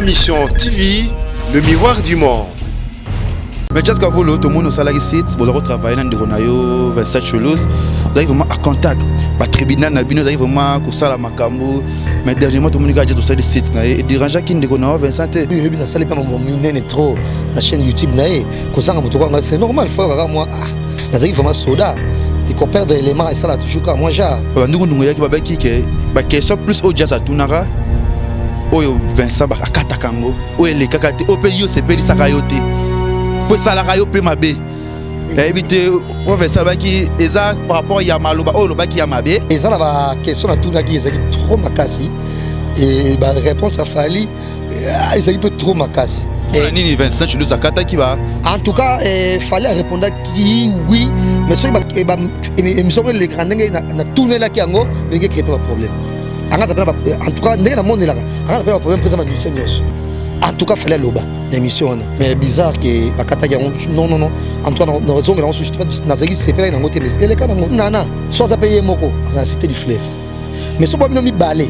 Ma Mission TV, le miroir du monde. Mais Jazz Kavolo, tout le monde osalaki site, boza ko travailler na ndeko na yo 27 Toulouse. Vous vraiment à contact. Ba tribunal na bino, vous vraiment kosala makambo. Mais dernièrement tout le monde ka osali site na ye. Et dérangeaki ndeko na yo Vincent te. Oyebi nasali mpe mambo minene trop na chaîne YouTube na ye. Kozanga moto kwanga c'est normal, faut kaka moi ah nazalaki vraiment soda. Et qu'on perdre élément et ça là toujours kaka moi genre. Ba ndungu ndungu yaki babaki ke ba question plus oyo Jazz atunaka oyo Vincent akataka yango oyo elekaka te oyo mpe yo osepelisaka yo te mpo esalaka yo mpe mabe nayebi te oyo Vincent alobaki eza par rapport ya maloba oyo olobaki ya mabe. Eza na ba question natunaki ezalaki trop makasi et ba réponse ya Fally ezalaki mpe trop makasi. Et nini Vincent Chulus akataki ba En tout cas Fally a répondaki oui mais soki ba émission oyo elekaka ndenge natunelaki yango ndenge créer ba problème. Anga za ba en tout cas ndenge namonelaka anga za ba problème mpenza ba mission nyonso. En tout cas Fally aloba na émission wana. Mais bizarre que bakataki yango non non non en tout cas nazongela yango susu nazalaki sepelaki nango te mais eleka nango nana so aza mpe ye moko aza na cité du fleuve. Mais so babino mibale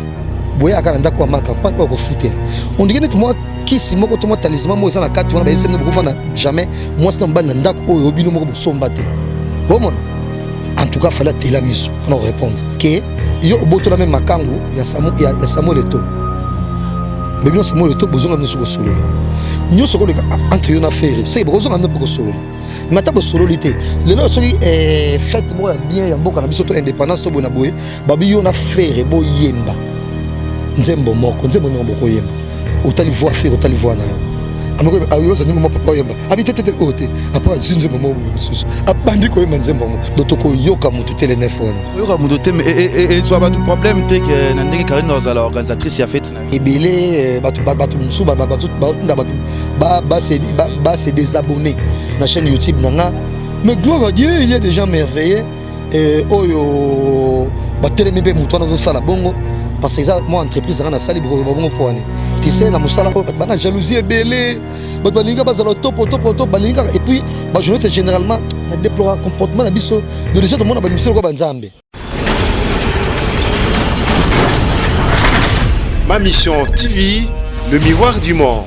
boyaka na ndako ya ma campagne oyo kofutela on dirait neti mwa kisi moko to mwa talisman moko eza na kati wana bayebisi bino bokofanda jamais mwasi na mobali na ndako oyo bino moko bosomba te bomona. En tout cas fallait atela miso mpona korépondre ke yo obotola meme makangu ya Samuel Eto'o mais bino Samuel Eto'o bozonga bino soki kosolola nyonso koleka entre yo na Ferre seke bokozonga bino mpe kosolola mais ata bosololi te lelo soki fête moko ya bien ya mboka na biso to indépendance to boye na boye babi yo na Ferre boyemba nzembo moko nzembo niongo bokoyemba otali voix Ferre otali voix na yo ayoza nzembo moko papa oyemba abi te te te oyo te après azwi nzembo moko boye mosusu abandi koyemba nzembo yango donc tokoyoka moto te le 9 wana oyoka moto te mais ezwa bato problème te ke na ndenge Karine azala organisatrice ya fête na ye ebele bato bato mosusu batinda bato ba se désabonner na chaîne YouTube na nga mais gloire à Dieu il y a des gens merveilleux oyo batelemi mpe moto wana azosala bongo parce que eza mwa entreprise nga nasali bokoloba bongo mpo wana tu sais na mosala oyo bato bana jalousie ebele bato balingi bazala topo topo topo balingi kaka et puis ba journaliste généralement na déplora comportement na biso de déjà tomona ba mission lokola banzambe. Ma Mission TV, le miroir du monde.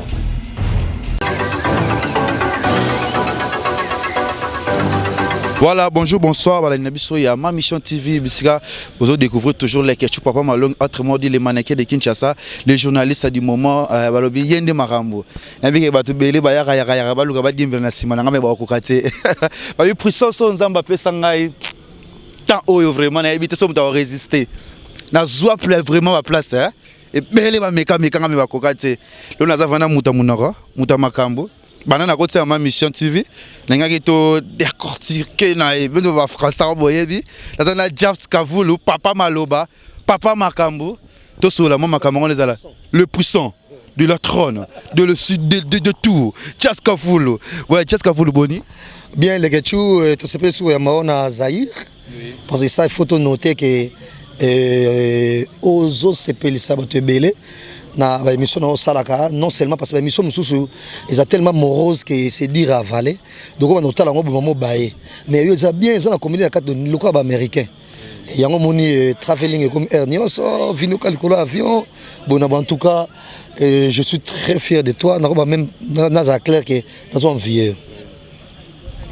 Voilà, bonjour, bonsoir, voilà, Nabiso, il y a Ma Mission TV, bisika, vous allez découvrir toujours les questions, Papa Malong, autrement dit les mannequins de Kinshasa, les journalistes du moment, balobi, yende marambo. Nabike bato bele ba yaka yaka yaka baluka ba dimbela na sima na ngambe ba kokate. Ba bi puissance oyo Nzambe apesa ngai temps oyo vraiment nayebi te so moto résister. Na zwa vraiment ba place hein. Ebele ba meka meka ngambe ba kokate. Lelo naza vana muta munoko, muta makambo. Bana na kotia ma Mission TV, nangaki to décortiquer na ebendo ba français boyebi. Naza na Jazz Kavulu, papa Maloba, papa Makambo. To sola mwa makambo ngo ezala le puissant de la trône, de le sud, de tout. Jazz Kavulu. Ouais, Jazz Kavulu boni. Bien les Ketchou, to sepele sous ya maona Zaïre. Oui. Parce que ça il faut noter que ozo sepelisa bato ebele na ba émission na osalaka non seulement parce que ba émission mosusu eza tellement morose que c'est dire à avaler donc on otala yango boma mobaye mais yo eza bien eza na comédie na kati de lokola ba américain yango moni travelling ekomi air nyonso vinoka likolo avion bona en tout cas je suis très fier de toi nakoba même nazala clair que nazo envier.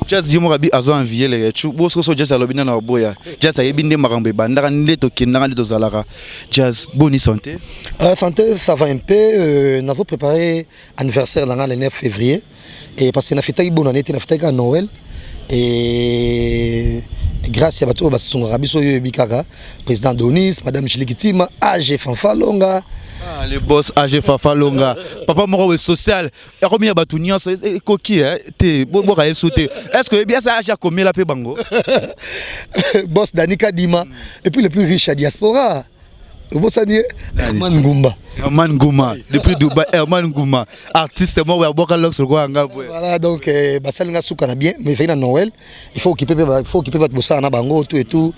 Jazz yo moko abi azo envier le chu boso so Jazz alobi nana oboya Jazz ayebi nde makambo ebandaka nde tokendaka nde tozalaka. Jazz boni santé? Santé ça va un peu, nazo préparer anniversaire nanga le 9 février et parce que na fetaki bonne année te na fetaki kaka Noël et grâce ya bato oyo basungaka biso oyo oyebi kaka président Donis, madame Julie Kitima, AG Fanfalonga. Ah, le boss AG Fanfalonga, papa moko social akomi ya bato nyonso ekoki te boka ye su te. Est-ce que oyebi asa AG akomela mpe bango? Boss Dani Kadima et puis le plus riche à diaspora. Obosani ye? Herman Ngumba. Herman Nguma depuis Dubaï, Herman Nguma artiste moko ya boka lox lokola nga boye. Voilà donc basali nga suka na bien mais ezali na Noël, il faut occuper il faut occuper bato bosala na bango tout et tout.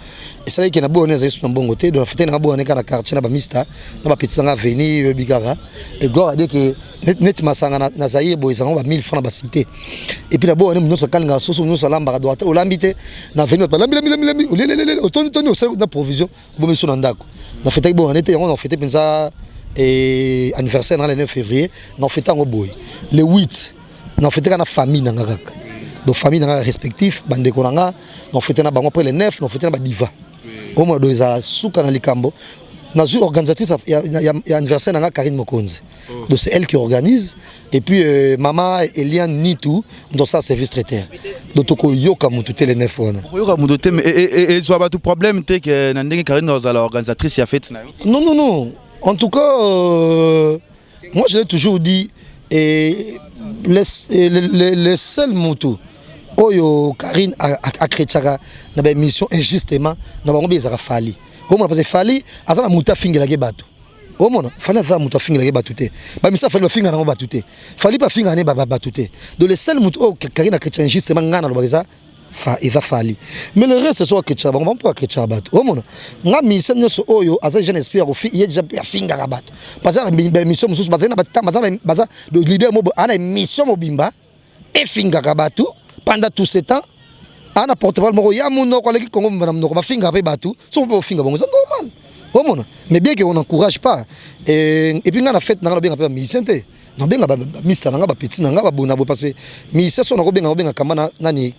Esalaki ke na boye ezali su na mbongo te donc na fete na boye kaka na quartier na ba mista na ba petit nga avenue oyebi kaka et gloire à Dieu que neti masanga na Zaïre boye ezalaka ba 1000 francs na ba cité et puis na boye nyonso akalingaka soso nyonso alambaka donc ata olambi te na avenue bato balambi lambi lambi lambi olelelele otoni toni osali na provision bomi so na ndako na fetaki boye te yango na fete mpenza Et anniversaire na le 9 février, na fête yango boye. Le 8, na fête na famille na nga kaka. Donc famille na nga respectif, bandeko na nga, na fête na bango. Après le 9, na fête na ba diva. Omona, do eza suka na likambo. Nazwi organisatrice ya anniversaire na nga, Karine Mokonzi. Donc c'est elle qui organise. Et puis maman Eliane Nitu, dans sa service traiteur. Donc tokoyoka mutu te le 9 wana. Oyoka moto te, mais ezwa bato problème te ke na ndenge Karine ozala organisatrice ya fête na yo? Non, non, non. En tout cas, moi je l'ai toujours dit, et le seul moto oyo Karine akretiaka na baémission injustement na bango mpe ezalaka Fally. Omona, parce que Fally aza na moto afingelaki bato. Omona, Fally aza moto afingelaki bato te. Bamisa Fally bafinga nango bato te. Fally mpe afinga ne bato te. Donc le seul moto oyo Karine akretia injustement, ngai nalobaka, eza Fally. Mais le reste, so akretchaka bango, bango mpe akretchaka bato. Omona, nga musicien nyonso oyo aza jeune esprit ya kofi, ye déjà afingaka bato, parce que baémission mosusu bazali na baza leader mo ana émission mobimba efingaka bato pendant tout ce temps. Ana porte-parole moko ya monoko aleki Kongo na monoko, bafingaka mpe bato. So mpe ofinga bango, eza normal. Omona, mais bien que on n'encourage pas. Et puis nga na fête nanga, nabenga mpe bamusicien te, nabenga bamista na nga, bapeti na nga, babona boye, parce que musicien so nakobenga, nakobenga kamba na nani,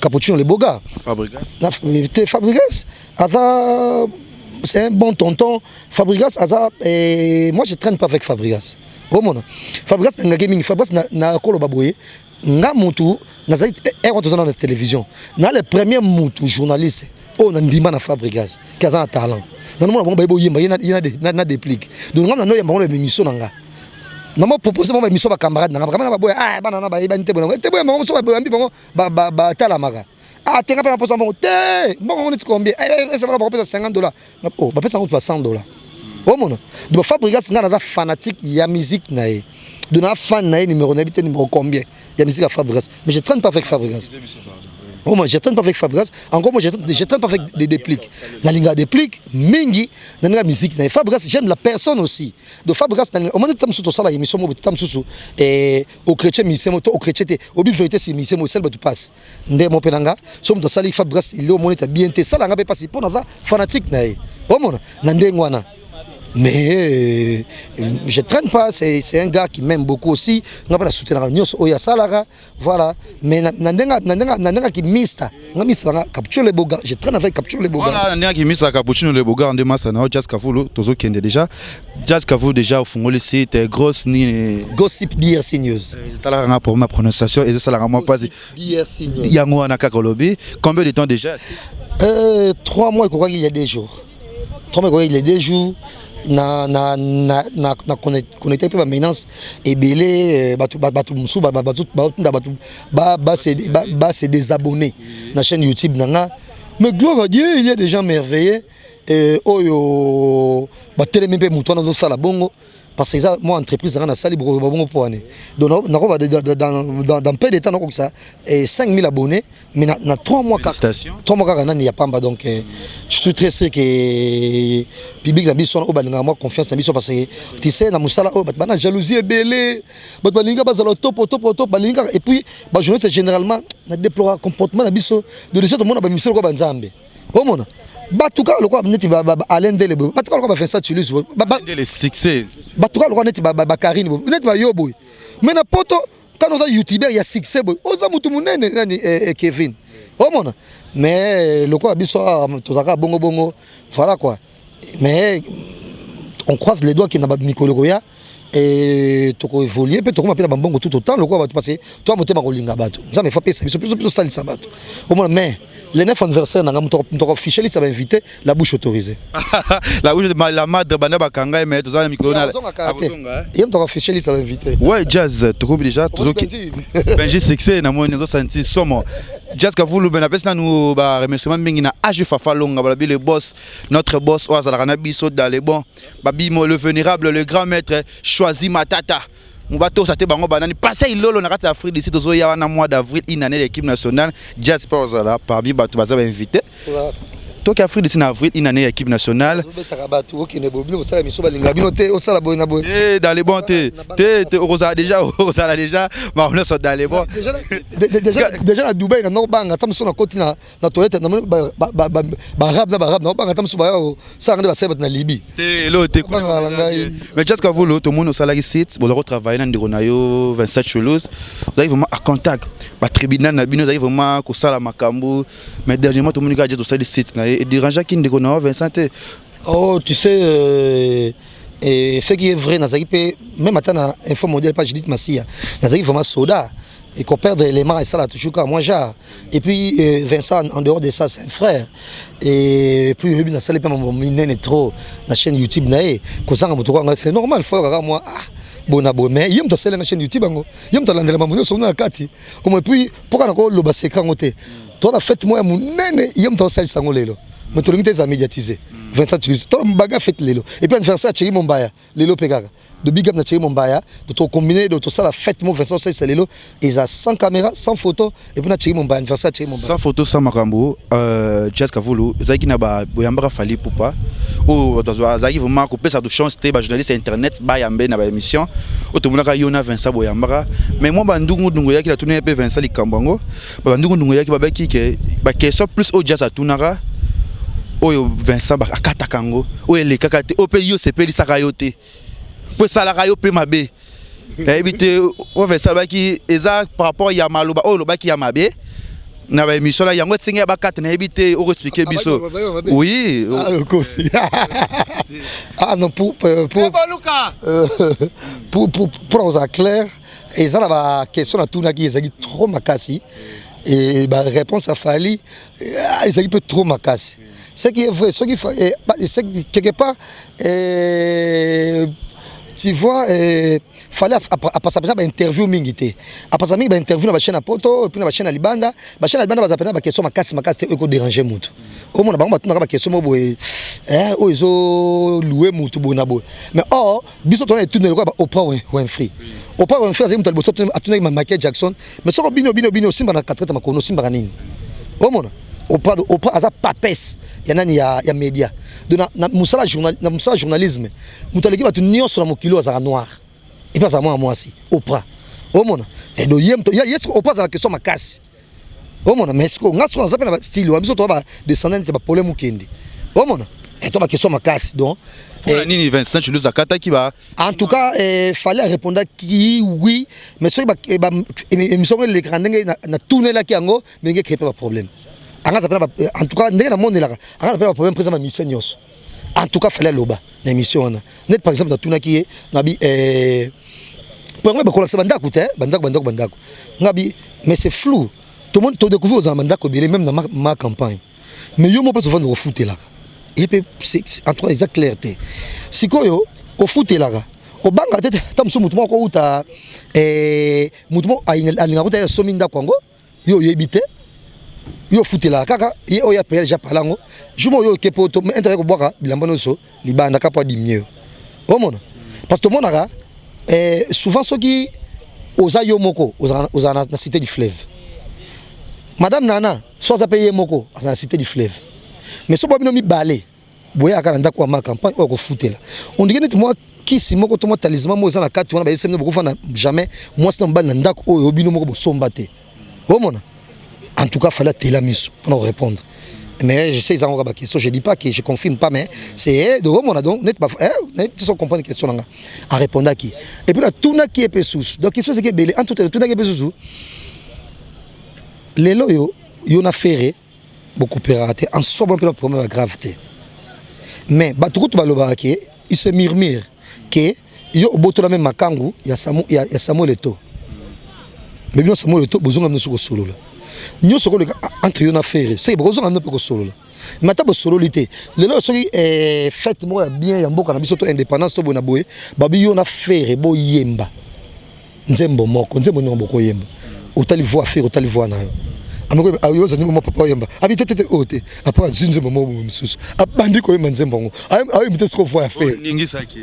Cappuccino le Boga. Fabregas. Te, Fabregas aza, c'est un bon tonton, Fabregas aza. Moi je traîne pas avec Fabregas. Omona, Fabregas nangaki mingi. Fabregas na koloba boye, nga mutu nazali ere toza na télévision, na le premier mutu journaliste oyo na ndima na Fabregas ki aza na talent. Nanomona bango bayebi oyemba ye na Déplique. Donc nga na noyemba bango na émission na nga, nama propose bango baémission, bacamarade na nga, bacamarade na baboya. Ah, bana na bayebani te, boye te, boyemba bango. So bayambi bango, batalamaka. Ah, tenga mpe na posa mbongo te. Mbongo ngo neti combien? Ese bana bakopesa 50 dollars. Oh, bapesa yango ba 100 dollars. Omona, donc Fabregas, nga naza fanatique ya musique na ye. Donc na fan na ye numéro, nayebi te numéro combien ya musique ya Fabregas, mais je traîne pas avec Fabregas. Oh, moi, je traîne pas avec Fabregas. Encore moi, je traîne pas avec des Dépliques. Nalinga Dépliques, mingi, nalinga musique. Na Fabregas, j'aime la personne aussi. De Fabregas, au moment où tu as la émission, tu as et au chrétien musicien, au chrétien, au but vérité, c'est musicien, au sel, tu passes. Nde mo penanga, so muto sali Fabregas, il est au moment bien te, ça la pas si pour naza fanatique na ye. Omona, na ndenge wana. Mais je traîne pas, c'est un gars qui m'aime beaucoup aussi. Nga na soutenir nyonso oyo asalaka, voilà. Mais na ndenge ki mista, nga mista nga Capture le Boga, je traîne avec Capture le Boga. Voilà, na ndenge kimisa Cappuccino le Boga nde masa na Jazz Kavulu. Tozokende déjà, Jazz Kavulu déjà ofungoli site grosse nini? Gossip DRC News. Talaka nga pour ma prononciation ezosalaka mwa mpasi. DRC News. Yango wana kaka olobi. Combien de temps déjà? 3 mois ekokaki il y a 2 jours. 3 mois ekokaki il y a 2 jours. Na connecté mpe bamenace ebele, bato mosusu baotinda bato base désabonner na chaîne YouTube na nga. Mais gloire à Dieu, il y a des gens merveilleux oyo batelemi mpe motu wana azosala bongo, parce que eza moi entreprise nanga nasali bokoloba bongo mpo wane. Donc nakoba dans peu de temps nakokisa 5000 abonnés, mais na 3 mois kaka, 3 mois kaka nani ya pamba. Donc je suis très sûr que public na biso wana oyo balingaka mwa confiance na biso, parce que tu sais, na mosala oyo bato bana jalousie ebele, bato balingi bazala topo topo top, balingi kaka. Et puis bajournaliste généralement na déplora comportement na biso de déjà, tomona bamission lokola banzambe. Omona bato kaka lokola neti Alain Ndele boye, bato kaka lokola bavincent Tulus, succès, bato kaka lokola neti bakarine boye, neti bayo boye. Mais na poto kana oza youtubeur ya succès boye, oza motu monene nani, Kevin. Omona, mais lokola biso tozalaka bongo bongo, voilà quoi. Mais on croise les doigts ke na bamikolo koya tokoévolue mpe tokoma mpe na bambongo tout autant lokola bato, parce que toa motema kolinga bato. Nzambe efa pesa biso, biso tosalisa bato. Omona, mais le 9 anniversaire nanga, moto affiche liste bainvité, la bouche autorisée. La bouche, la madre banda bakanga, mais toza na mikolo na ye moto affiche liste bainvité. Ouais, Jazz, tokomi déjà, tozoki Benji succès na moni ozosanti somo. Jazz Kavulu, ben apesi nanu baremerciement mingi na ag Fafa Longa, balobi le boss, notre boss oyo azalaka na biso dans les bons babimo, le vénérable, le grand maître Choisi Matata. Batosa te bango banani pasa ilolo na kati ya Afrique d'ici. Tozoya wana mois d'avril, une année l'équipe nationale. Jazz mpe ozala parmi bato baza bainvité. Toki Afrique du Sud na avril, une année ya équipe nationale. Obetaka bato, okende boye, bino kosala miso, balingaka bino te, osala boye na boye. Te, dans les bons, te te te, okozala déjà, okozala déjà makambo nyonso dans les bons. Déjà na Dubai na nokobanga ata mosusu nakoti na toilette, namoni baarabe na baarabe, nakobanga ata mosusu baya kosala nde basali bato na Libye. Te, elo te. Bangaka na ngai. Mais Jazz Kavulu, tomoni osalaki site, boza kotravaille na ndeko na yo Vincent Toulouse, ozalaki vraiment à contact, batribunal na bino ozalaki vraiment kosala makambo. Mais dernièrement tomoni kaka Jazz osali site na ye, edérangeaki ndeko na yo Vincent te? Oh, tu sais, et ce qui est vrai, nazalaki mpe même ata na info mondial pas Judith Massia, nazalaki vraiment soda et qu'on perdre élément et ça là toujours moi genre. Et puis Vincent, en dehors de ça, c'est un frère. Et puis oyebi, nasali mpe mambo minene trop na chaîne YouTube na ye. Kozanga moto kwanga, c'est normal, faut kaka moi, ah bona boye. Mais ye moto asalenga chaîne YouTube yango, ye moto alandela mambo nyonso na kati omo. Et puis mpoka na koloba secret yango te, to na fête moko ya monene, ye moto aosalisa yango lelo, mais tolingi te eza médiatisé. Vincent Tulus to baga fête lelo et puis anniversaire ya Thierry Mombaya lelo mpe kaka de big up na Thierry Mombaya. De tocombine, de tosala fête mo Vincent osalisa lelo, eza sans caméra, sans photo, et puis na Thierry Mombaya, anniversaire ya Thierry Mombaya. Sans photo, sans makambo. Jazz Kavulu, ezalaki na boyambaka Fally Ipupa oyo bato azalaki vraiment kopesa to chance te, bajournaliste ya internet bayambe na baémission oyo. Tomonaka yo na Vincent boyambaka, mais mwa bandungudungu eyaki. Na tuna ye mpe Vincent likambo yango, bandungudungu eyaki, babaki ke baquestion plus oyo Jazz atunaka, oyo Vincent akataka yango, oyo elekaka te, oyo mpe yo osepelisaka yo te mpo esalaka yo mpe mabe, nayebi te. Oyo Vincent alobaki eza par rapport ya maloba oyo olobaki ya mabe na baémission na yango, etingi ya bakate, nayebi te, okoexpliquer biso. Oui. Ah, okosi. Ah non, pour kozala clair, eza na baquestion natunaki ezalaki trop makasi et baréponse ya Fally ezalaki mpe trop makasi. Ce qui est vrai, soki quelque part, tu vois, Fally apasa mpenza bainterview mingi te, apasa mingi bainterview na bachaîne ya poto et puis na bachaîne ya libanda. Bachaîne ya libanda baza mpenza baquestion makasi makasi te oyo ekodérange motu. Omona bango batunaka baquestion mo boye, oyo ezoluwe motu boye na boye. Mais or biso tona etuna lokola ba Oprah Winfrey. Oprah Winfrey azali moto ya liboso atunaki Michael Jackson: mais soko bino bino bino osimba na katikati ya makolo, osimbaka nini? Omona Oprah aza papesse ya nani, ya média. Donc na mosala journalisme, moto aleki bato nyonso na mokili oyo azalaka noir et puis azala mwana mwasi, Oprah. Omona, donc ye Oprah azalaka question makasi, omona. Mais siko nga siko naza mpe na style wana, biso toza badescendant nete bapole mokende, omona, to baquestion makasi donc. Mpona nini Vincent Chuluz akataki ba? En tout cas, Fally arépondaki oui, mais soki émission ngo elekaka ndenge natunelaki yango, ndenge créé mpe baproblème, anga aza mpe, en tout cas ndenge namonelaka, anga aza mpe baproblème mpenza bamission nyonso. En tout cas Fally aloba na émission wana net, par exemple natunaki ye nabi po yango bakolakisa bandako te, bandako, bandako, bandako. Ngabi mais c'est flou, tout todécouvrir ozala bandako ebele même na ma campagne, mais yo mo mpe ozovanda kofutelaka ye mpe, en tout cas eza clair te. Sikoyo ofutelaka, obanga te ta mosusu motu moko akouta, motu moko alingaka kuta ye asomi ndako yango, yo oyebi te, yo ofutelaka kaka ye oyo apeye déjà pala yango. Jour moko yo oke po to intérêt kobwaka bilamba nyonso libanda kaka po adimie yo, omona. Parce que tomonaka souvent soki oza yo moko, ozala na Cité du Fleuve, madame Nana so aza mpe ye moko, aza na Cité du Fleuve, mais so bino mibale boyaka na ndako ya ma campagne oyo kofutela, on dirait neti mwa kisi moko to mwa talisman moko eza na kati wana, bayebisa bino bokofanda jamais mwasi na mobali na ndako oyo bino moko bosomba te, omona. En tout cas Fally atela miso mpona korépondre, mais je sais, eza ngo kaka question, je dis pas que je confirme pas, mais c'est de omona. Donc net nayebi te, comprendre question nanga arépondaki. Et puis natunaki ye mpe susu, donc question ezaki ebele. En tout cas natunaki ye mpe susu: lelo oyo yo na Ferre bokopéraka te, en soi bon mpe na problème ya grave te, mais bato kutu balobaka ke il se murmure ke yo obotola me makangu ya Samuel Eto'o, mais bino Samuel Eto'o bozonga nyonso kosolola nyonso koleka entre yo na Ferre, seke bokozonga bino mpe kosolola. Mais ata bosololi te lelo, soki fête moko ya bien ya mboka na biso to indépendance to boye na boye, babi yo na Ferre boyemba nzembo moko, nzembo nini bokoyemba? Otali voix Ferre, otali voix na yo, yo oza nzembo moko, papa oyemba, abi te te te oyo te. Après azwi nzembo moko mosusu, abandi koyemba nzembo yango, ayoyembi te siko voix ya Ferre,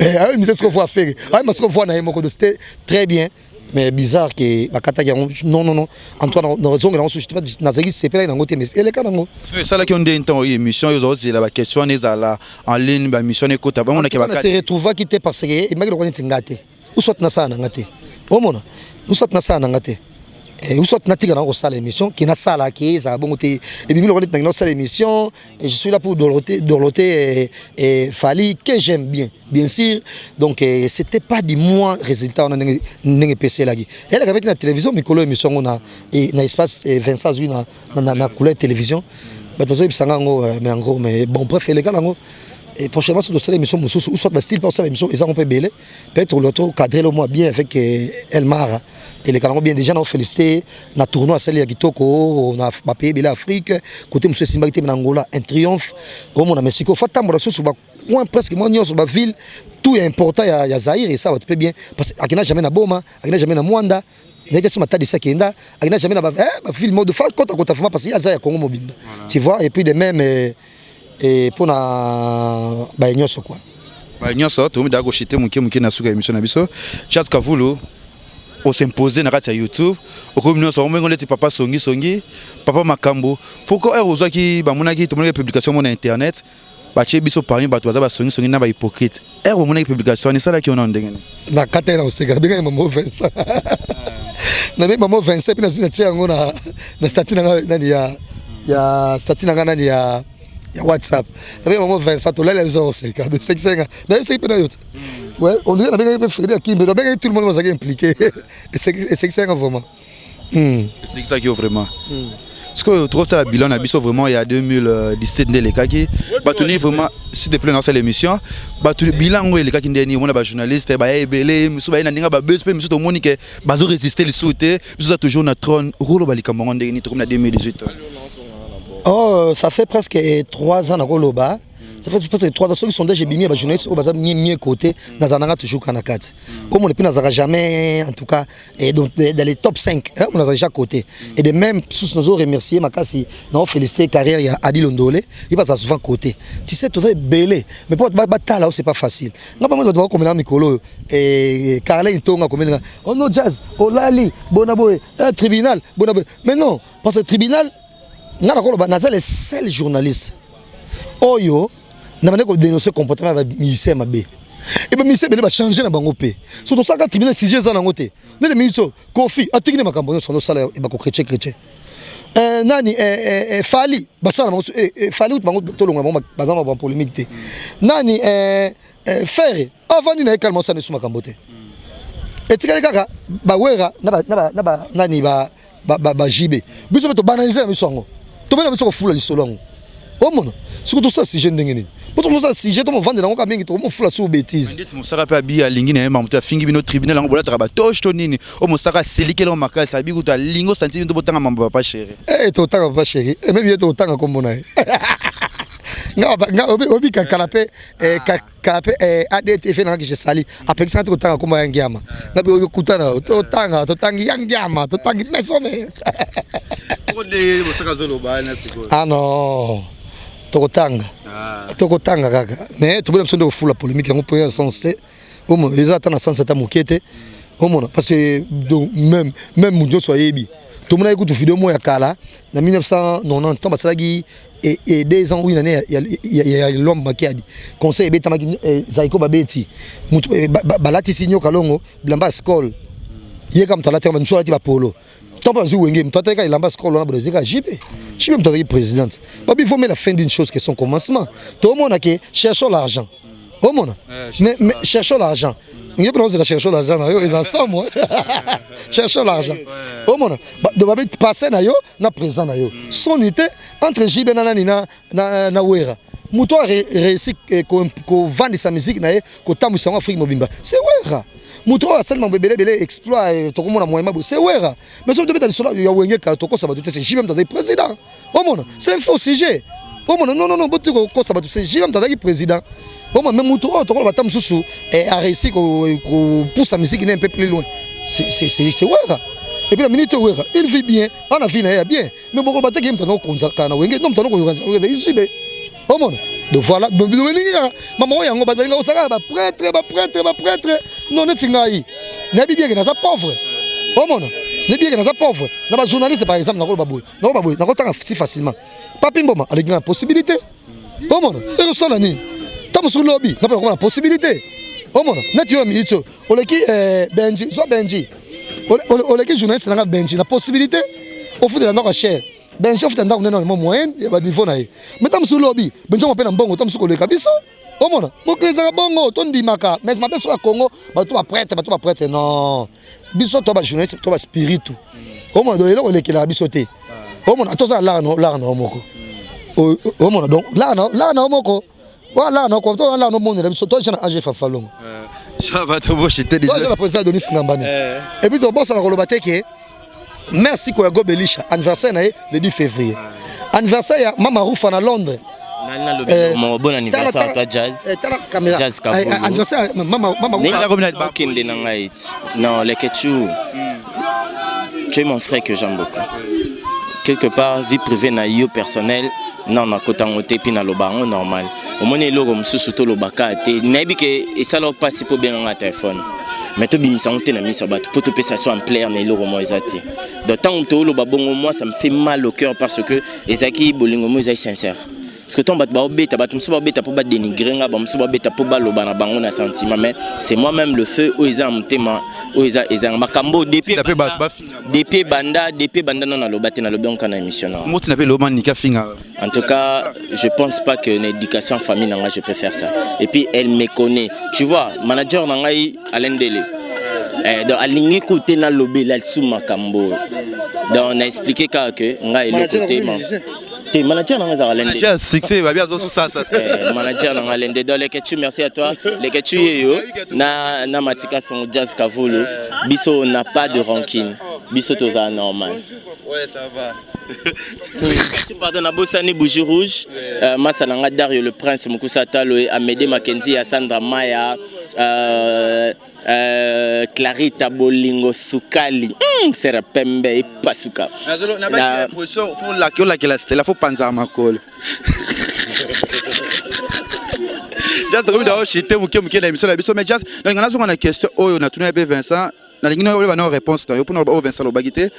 ayoyembi te siko voix ya Ferre, ayemba siko voix na ye moko. Donc c'était très bien. Mais bizarre ke bakataki yango. Non, non, non, en tout cas nazongela yango susu, nazalaki sepelaki nango te, mais eleka nango. Soki esalaki yo nde ntango oyo émission oyo ozozela, baquestion wana ezala en ligne, bamission wana ekota, bamonaki. Se retrouvaki te, parce que emaki lokola neti nga te, ou soit nasala na nga te, omona, ou soit nasala na nga te, ou soit natika nango kosala émission ke nasala ke ezala bongo te. Ebimi lokola neti nangi nasala émission et je suis là pour dorloter Fally, que j'aime bien, bien sûr. Donc c'était pas du moins résultat wana ndenge epeselaki. Elaka beti na télévision mikolo, émission yango na espace Vincent azwi na couleur télévision, bato bazoyebisanga yango. Mais en gros, mais bon, bref, eleka nango. Et prochainement, soki tosala émission mosusu, ou soit bastyle mpe osala émission, eza ngo mpe ebele, peut-être loto cadrer le moi bien avec Elmara, eleka nango bien. Déjà na félicité na tournoi asali ya kitoko na bapays ebele Afrique. Côté mosusu esimbaki te, na Angola un triomphe, omona. Mais sikoyo fa tambola susu bacoin presque mwa nyonso, baville tout ya important ya Zaïre, esala bato mpe bien, parce que akenda jamais na Boma, akenda jamais na Mwanda, nayebi te so Matadi esi akenda, akenda jamais na baville mode fa kota kota vraiment, parce que aza ya Congo mobimba, tu vois. Et puis de même mpona baye nyonso quoi. Baye nyonso, tomi koshite moke moke na suka ya émission na biso. Jazz Kavulu, osimpose na kati ya YouTube, okomi nyonso omengo neti papa songisongi, papa makambo. Pourquoi heure ozwaki, bamonaki, tomonaki publication mo na internet, batie biso parmi bato baza basongisongi na bahypocrite? Heure bomonaki publication wana, esalaki yo nano ndenge nini? Na kata ye na koseka, nabengaki mamo Vincent, nabengi mamo Vincent, mpe nazwi, natie yango na statut na nga nani ya statut na nga nani ya WhatsApp. Nabengi mamo Vincent, tolali biso koseka, esekisa nga, nayebisaki mpe na yo te. Ouais, on dirait nabengaki mpe Fredi Akimbe, nabengaki tout le monde bazalaki impliqué. Esekisa nga vraiment. Esekisaki yo vraiment. Sikoyo tokosala bilan na biso vraiment ya 2017 nde elekaki. Bato nini vraiment, s'il te plaît, nasala émission, bato bilan yango elekaki nde nini? Omona bajournaliste baya ebele, misu baye na ndenge babesi, mpe misu tomoni ke bazoresiste lisusu te. Biso oza toujours na trône, okoloba likambo yango ndenge nini? Tokomi na 2018. Oh, ça fait presque 3 ans nakoloba, ça fait presque 3 ans. Soki sondage ebimi ya bajournaliste oyo baza mieux côté, nazala nanga toujours kaka na kati, omona. Mpe nazalaka jamais, en tout cas, et donc dans les top 5, hein, on nazala déjà côté. Et de même susu nazo remercier makasi, nao féliciter carrière ya Adi Londole, ye bazala souvent côté. Tu sais, toza ebele, mais po batala o, c'est pas facile. Nga bango bato bakomela mikolo oyo, Carlin Ntonga akomelinga: "Oh non, Jazz olali bona boye, tribunal bona boye." Mais non, parce que tribunal, nga nakoloba naza le seul journaliste oyo na bande kodénoncer comportement ya bamusicien mabe. E bamusicien ebele bachange na bango mpe. So tosalaka tribunal, sujet eza nango te. Nde minute oyo Kofi atiki nde makambo nyonso andosala bakochrétien chrétien. Nani, Fally basala bango, Fally kutu bango tolongola bango, baza na bapolémique te. Nani, Ferre avandi na ye calme, osala nesu makambo te. Etikali kaka bawera na nani, bajibe. Biso mpe tobanalize na biso yango, tobena biso kofula lisolo yango, omona. Soki tosala sujet ndenge nini, mpo tosala sujet, tomovandela yango ka mingi, tokomofula so bétise. Ndeti Mosaka mpe abi alingi na ye mamoto, afingi bino tribunal yango, bolataka batoshe to nini? O Mosaka aselikeli yango makasi, abi kutu alingi osanti bino to botanga mambo papa chéri. Totanga papa chéri, même ye totanga kombo na ye. Nga obika kala mpe, kala mpe ADT fe nangaki, je sali apekisanga te kotanga kombo ya Ngiama. Nga mpe okutana, totanga, totangi ya Ngiama, totangi maison mère. Ah non, tokotanga, tokotanga kaka, mais tobona biso nde kofula polémique yango mpo ya sens te. Omona, eza ata na sens ata moke te, omona, parce que donc même moto nyonso ayebi. Tomonaki kutu video moko ya kala na 1990, ntango basalaki et 2 ans oyo nane ya Lombe Makiadi, conseil ebetamaki, Zaiko babeti, mutu balatisi Nyoka Longo bilamba ya skol, ye ka moto alati, mosusu alati bapolo. Ntango bazwi Wenge, moto ataki elamba skol wana, boye kaka JB, JB moto azalaki présidente. Babi vaut mieux la fin d'une chose que son commencement. Tomona ke cherchons l'argent, omona, mais cherchons l'argent, nge mpona ozela cherchons l'argent na yo eza ensemble. Cherchons l'argent, omona, donc babi passé na yo na présent na yo soni te entre JB na nani na Wera. Moto aréussi kovandisa musique na ye, kotambwisa yango Afrique mobimba, c'est Wera. Moto oyo asali mambo ebele ebele, exploit, tokomona moyen boye, c'est Wera. Mais soki tobeta lisolo ya Wenge kala, tokosa bato te, c'est JB moto azali président, omona. C'est un faux sujet, omona. Non, non, non, boti kokosa bato, c'est JB moto azalaki président, omona. Mais moto oyo tokoloba ata mosusu aréussi kopusa musique ne un peu plus loin, c'est Wera. Et puis la minute Wera, il vit bien, ana vie na ye ya bien, mais bokoloba te ke moto aza kokonza na Wenge. Non, moto aza kokonza JB, omona. Donc voilà, elingi kaka mama oyo yango, bato balinga kosala baprêtre, baprêtre, baprêtre. Non, neti ngai nayebi bien ke naza pauvre. Omona nebiyeke naza pauvre na bajournaliste par exemple, nakoloba boye, nakoloba boye, nakotanga si facilement. Papi Mboma aleki nga na possibilité. Omona ekosala nini? Ta mosusu lobi nga mpe nakoma na possibilité. Omona neti yo miniti oyo oleki Benji, zwa Benji, oleki journaliste nanga Benji na possibilité. Ofutela ndako ya cher, Benji ofutela ndako nene mo moyenne ya baniveau na ye. Mais ta mosusu lobi Benji yango mpe na mbongo, ta mosusu koleka biso. Omona mokili ezalaka bongo, tondimaka. Mais mabe so ya Congo, bato baprêtre, bato baprêtre, non, biso to bajournaliste to baspiritu. Omona, donc eloko elekelaka biso te. Omona tozala lar na yo moko. Omona, donc lar na yo moko wa lar na yo, to lar na omonela biso to na age Fafalongo. Ça va, toboshite. Toza na président Adonis Ngambani. Et puis tobosana koloba te ke merci koya Gobelisha, anniversaire na ye le 10 février, anniversaire ya Mama Rufa na Londres. Bon anniversaire à toi, Jazz. Tala caméra. Jazz Kabulu. Anniversaire Mama Rufa. Okende na ngai non, Lekechu, tu es mon frère que j'aime beaucoup. Quelque part, vie privée na yo personnel, non, nakotango te. Mpi naloba yango normal. Omoni, eloko mosusu tolobaka te. Nayebi ke esala mpasi mpo obenganga telefone, mais tobimisa yango te na miso ya bato mpo topesa so ampleur na eloko moko eza te. Donc ntango tooloba bongo, moi, ça me fait mal au cœur parce que ezalaki bolingo mo ezali sincère. Parce que ntango bato baobeta, bato mosusu baobeta mpo badénigre nga, bamosusu baobeta mpo baloba na bango na sentiment, mais c'est moi-même le feu oyo eza na motema oyo eza ezanga makambo depuis Mpe bato bafinga. Depuis banda nano naloba te, nalobi yango kaka na émission na. Motina mpe loba nika finga. En tout cas, je pense pas que l'éducation en famille, nanga, je peux faire ça. Et puis, elle me connaît. Tu vois, manager nanga, Alain Dele. Eh, donc, alingi kote na lobé la sous makambo. Donc, on a expliqué que nga et le côté te manager nanga ezalaka Alain Dele. Manager succès babi azosasa. Eh, manager nanga Alain Dele. Donc, Lekechu, merci à toi. Lekechu yeyo na Matika son Jazz Kavulu. Biso, on n'a pas de rancune. Biso toza normal. Ouais, ça va. Pardon, nabosani Bougie Rouge, masa na nga Dario le Prince Mokusa Talo, Amédée Makenzi ya Sandra Maya, Clarita Bolingo Sukali, sera pembe epasuka. Na position faut olakela Stella, faut panza makolo. Jazz, tokomi da oshite moke moke na émission na biso. Mais Jazz, nalinga nazonga na question oyo natuni mpe Vincent. Nalingi nayoba na réponse na yo mpona oyo Vincent alobaki te.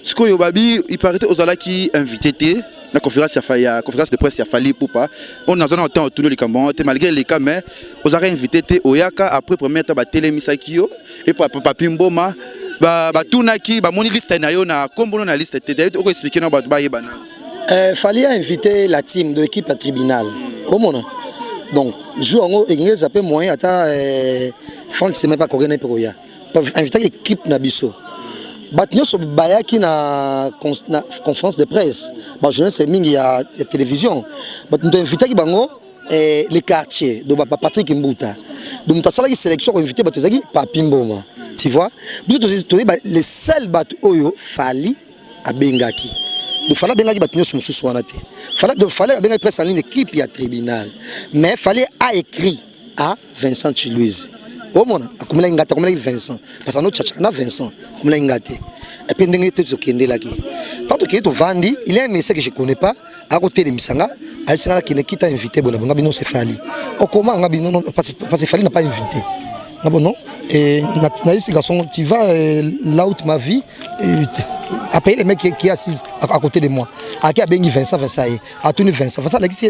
Sikoyo babi ipari te ozalaki invité te na conférence ya conférence de presse ya Fally Ipupa. Oyo naza na temps otuni likambo yango te malgré leka, mais ozalaka invité te. Oyaka après première temps, batelemisaki yo e Papi Mboma, batunaki, bamoni liste na yo na nkombono na liste te. Oko expliquer na bato bayeba na. Fally a invité la team de l'équipe à tribunal. Omona, donc jour yango elingi eza mpe moyen ata Frank Sema mpe akoki na mpe koya. Invitaki équipe na biso, bato nyonso bayaki na conférence de presse, bajournaliste mingi ya télévision. Bato moto invitaki bango, les quartiers donc Patrick Mbuta. Donc moto asalaki sélection koinvite bato ezalaki Papi Mboma. Tu vois, biso toyeba les seuls bato oyo Fally abengaki. Donc Fally abengaki bato nyonso mosusu wana te. Donc Fally abengaki presse en ligne, équipe ya tribunal. Mais Fally a écrit à Vincent Chiluizi. Omona, akomelaki nga te, akomelaki Vincent parce que anotiachaka na Vincent. Akomelaki nga te. Et puis ndenge te tokendelaki, tant tokei tovandi, il y a un monsieur que je connais pas, akotelemisa nga, ayebisi nga nakende kita invité bona bonga bino, c'est Fally. Okoma nga bino non, parce que Fally n'a pas invité nga. Bon, non, et nayebisi garçon: tu vas là où tu m'as vu et appeler le mec qui est assis à côté de moi. Aki abengi Vincent, Vincent ye atuni Vincent, Vincent alakisi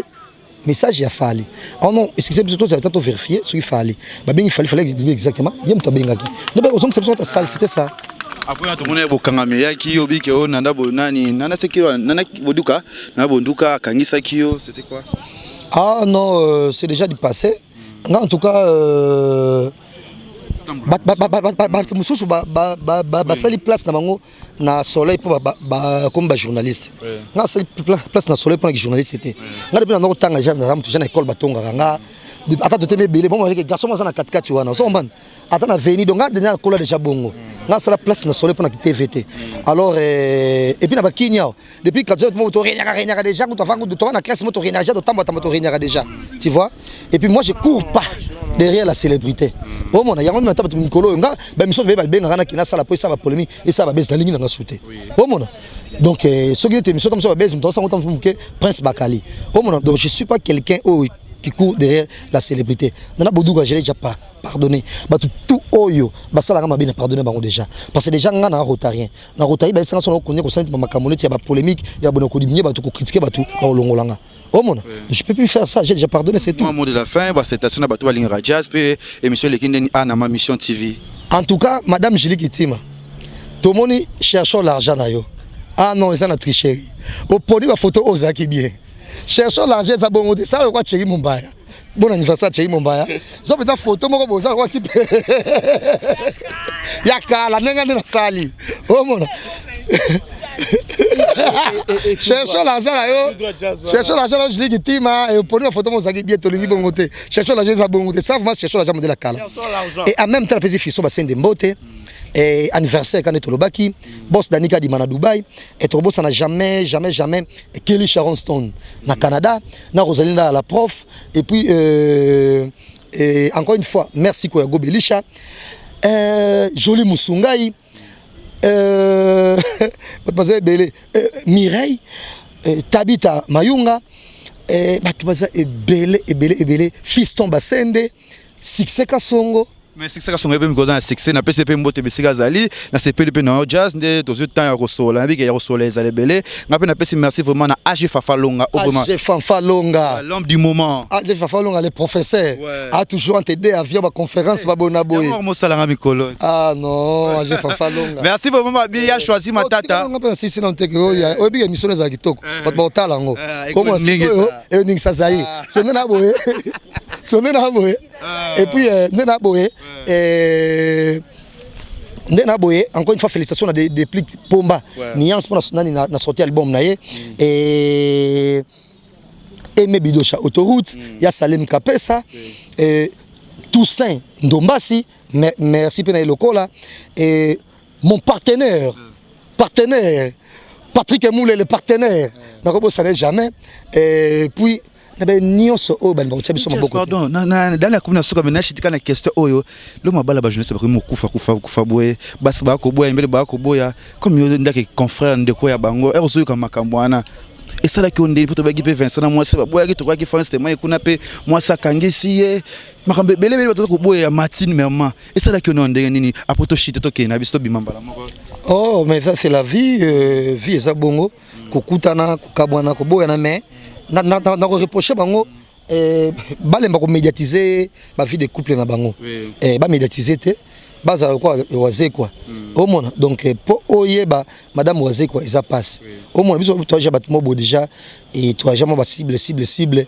message ya Fally. Oh non, excusez biso, tozala ta tovérifier soki Fally babengi Fally. Fally exactement, ye moto abengaki nde ozongisa biso ta salle. C'était ça. Après na tomoni bokangami eyaki yo bike oyo nanda nani nanda seki nanda boduka nanda bonduka akangisaki yo, c'était quoi? Ah non, c'est déjà du passé. Nga en tout cas, bato mosusu basali place na bango na soleil mpo bakomi bajournaliste. Nga asali place na soleil mpona journaliste te. Nga depuis nanda kotanga, naza moto na école, batongaka nga ata totemi ebele. Bon, garçon aza na katikati wana, ozo comprendre, ata na veni. Donc nga déjà nakola déjà bongo. Nga asala place na soleil mpona TV te. Alors et puis na bakini awa, depuis quand mo toregnaka, regnaka déjà kutu avant kutu toka na classe, mo toregnaka déjà, totambatamba, toregnaka déjà, tu vois. Et puis moi, je cours pas derrière la célébrité. Omona yango mimi ata bato mikolo oyo nga bamission toye babengaka na kina asala mpo esala bapolémique, esala babese, nalingi nanga su te. Omona, donc soki ete émission tamoso babese, moto asango tamoso moke Prince Bakali. Omona, donc je suis pas quelqu'un oyo qui courent derrière la célébrité. Nana Boduga, je l'ai déjà pas pardonné. Bato tout oyo basalaka mabe, na pardonné bango déjà, parce que déjà nga na rotarien, na rotari bayebisanga so nakokonya kosala makambo neti ya bapolémique ya bona kodiminuer bato, kocritiquer bato, bakolongolanga. Omona, je peux plus faire ça, j'ai déjà pardonné, c'est tout. Mwa mot de la fin, basalutation na bato balingaka Jazz mpe émission eleki ndeni a na Ma Mission TV. En tout cas, madame Julie Kitima, tomoni cherchons l'argent na yo. Ah non, eza na tricherie. Oponi bafoto oyo ozalaki bien. Cherchons l'argent eza bongo te. Sala lokwa Thierry Mombaya. Bon anniversaire Thierry Mombaya. Zo mpenza foto moko boye oza lokwaki mpe ya kala ndenge nde nasali. Omona, cherchons l'argent na yo, cherchons l'argent na yo, Julie Kitima. Oponi bafoto moko ozalaki bien, tolingi bongo te. Cherchons l'argent eza bongo te. Ça vraiment, cherchons l'argent modèle ya kala. Et en même temps, napesi Fiso Basende mbote et anniversaire kande tolobaki, boss Danika Dima na Dubai. Et tokobosana jamais, jamais, jamais Kelly Sharon Stone na Canada, na Rosalinda la prof. Et puis et encore une fois, merci koya Gobelisha, Joli Musungai, bato baza ebele, Mireille, Tabita Mayunga, bato baza ebele, ebele, ebele, Fiston Basende, Succès Kasongo. Mais succès Kasongo mpe mikoza na succès, napesi mpe mbote bisika azali. Nasepeli mpe na yo Jazz nde tozwi temps ya kosola, nabike ya kosola ezala ebele. Nga mpe napesi merci vraiment na AG Fafa Longa o vraiment. AG Fanfa Longa. L'homme du moment. AG Fafa Longa, le professeur. A toujours entre deux avions, ba conférence, ba bona boye. Yango mosalanga mikolo. Ah non, AG Fafa Longa. Merci vraiment, babi ya choisi matata. Nga mpe nasisi na nteke oyo oyebika émission ezala kitoko, bato baotala yango. Ekoningisa. Eyoningisa zaire so nde na boye, so nde na boye, et puis nde na boye, nde na boye. Encore une fois, félicitations na Déplique Pomba Nuance mpona nani na sorti album na ye. Et Aimé Bidosha Autoroute ya Salem Kapesa, Toussaint Ndombasi, merci mpe na ye lokola. Et mon partenaire Patrick Emoule, le partenaire, nakobosana jamais. Et puis na be nyonso oyo balinga kotia biso maboko te. Pardon, dani akomi na suka me nashitika na question oyo lo mabala. Bajournaliste bakomi mokufa kufa kufa boye, basi bakoboya mbele bakoboya comme yo ndaki confrère ndeko ya bango ere ozoyoka makambo wana esalaki yo ndeni? Mpo tobayaki mpe Vincent na mwasi baboyaki, tokoyaki France tema kuna mpe mwasi akangisi ye, makambo ebele ebele bato koboya ya Martine mama esalaki yo nao ndenge nini? Après toshite, tokende na biso, tobima mbala moko. Oh, mais ça c'est la vie, vie eza bongo, kokutana, kokabwana, koboyana. Mais nakoreproche bango, balemba komédiatiser bavie de couple na bango. Bamédiatiser te, bazala lokola Wazekwa. Omona, donc mpo oyeba madame Wazekwa eza passe. Omona, biso toaja bato mo boye déjà toaja mo bacible, cible, cible.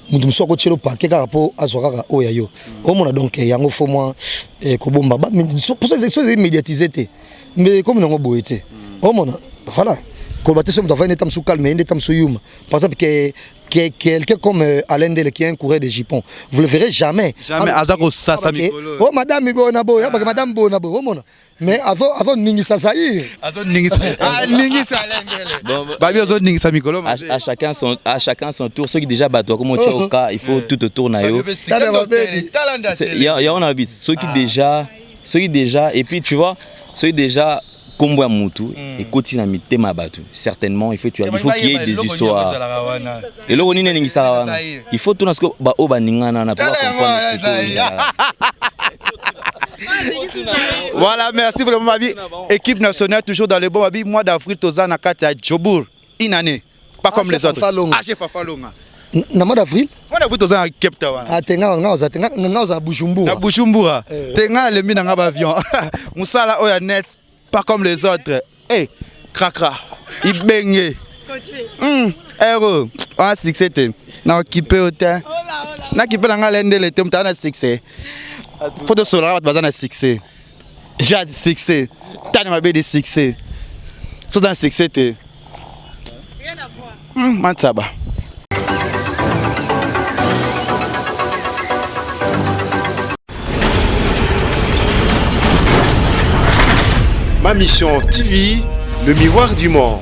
Moto mosusu akotiela opake kaka mpo azwa kaka oyo ya yo. Omona, donc yango fo mwa kobomba so ezali médiatise te, mais komi nango boye te. Omona, voilà, koloba te so moto avandi nde ta mosusu calme, ye nde ta mosusu yuma. Par exemple que quelqu'un comme Alain Ndele qui est un coureur de jupons, vous le verrez jamais. Jamais aza kosasa mikolo. Oh madame bona boye, abake madame bona boye. Omona, mais azo ningisa Zaïre. Azoningisa, aningisa Alain Ndele. Bon, babi azoningisa mikolo. À chacun son tour. Soki déjà bato akoma otia oka, il faut tout autour na yo. Ya wana babi soki déjà, soki déjà, et puis tu vois, soki déjà kombo ya mutu ekoti na mitema ya bato, certainement il faut, tu, il faut qu'il y ait des histoires. Eloko nini eningisaka wana? Il faut tuna siko baoyo baningana na po bacomprendre sikoyo. Voilà, merci vraiment, Babi. Équipe nationale toujours dans le bon, Babi. Mois d'avril, toza na kati ya Jobourg. Une année. Pas comme les autres. Fafa Longa. AG Fafa Longa. Na mois d'avril. Mois d'avril, toza na Cape Town. Ah te, nga oza te, nga oza Bujumbura. Na Bujumbura. Te nga lembi na nga ba avion. Musala oya net, pas comme les autres. Eh, krakra. Ibenge. Ero, on succès te. Na occupé au te. Na occupé na nga lendele te, mutana succès. Faut tosola bato baza na succès. Jazz succès. Tani mabe de succès. So dans succès te. Mansaba. Ma Mission TV, le miroir du monde.